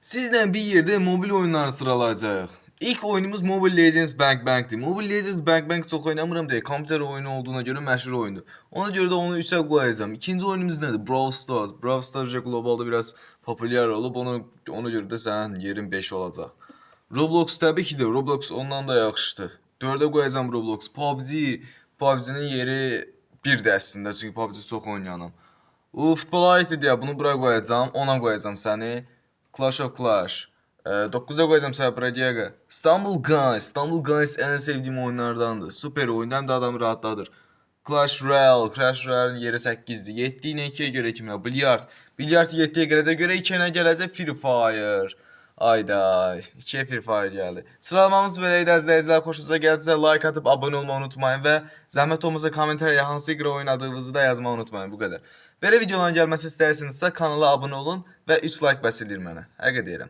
Sizlə bir yerdə mobil oyunları sıralayacağıq. İlk oyunumuz Mobile Legends Bang Bang'dir. Mobile Legends Bang Bang çox oynamıram deyə kompüter oyunu olduğuna görə məşhur oyundur. Ona görə də onu 3-ə qoyacağam. İkinci oyunumuz nədir? Brawl Stars. Brawl Stars globalda biraz populyar olub. Ona görə də sənin yerin 5 olacaq. Roblox təbii ki də Roblox ondan da yaxşıdır. 4-ə qoyacağam Roblox. PUBG, PUBG-nin yeri 1-dir əslində, çünki PUBG çox oynayanam. Bu futbola aiddir deyə bunu bura qoyacağam, 10-a qoyacağam səni. Clash of Clash. 9-a qoyacağam səni Prodiaga. İstanbul Guys. İstanbul Guys ən sevdiyim oyunlardandır. Super oyun, həm də adamı rahatladır. Clash Royale, Clash Royale-ın yeri 8-dir. 7 ilə 2-yə görə kimə? Bilyard. Bilyard 7-yə gələcək. Görə 2 nə gələcək? Free Fire. Ayda, 2-yə Free Fire gəldi. Sıralamamız belə idi əziz izləyicilər. Xoşunuza gəldisə like atıp abunə olmayı unutmayın və zəhmət olmasa kommentariya hansı iqra oynadığınızı da yazmayı unutmayın. Bu qədər. Belə videoların gəlməsi istərsinizsə kanala abunə olun və 3 like bəs edir mənə. Həqiqə deyirəm.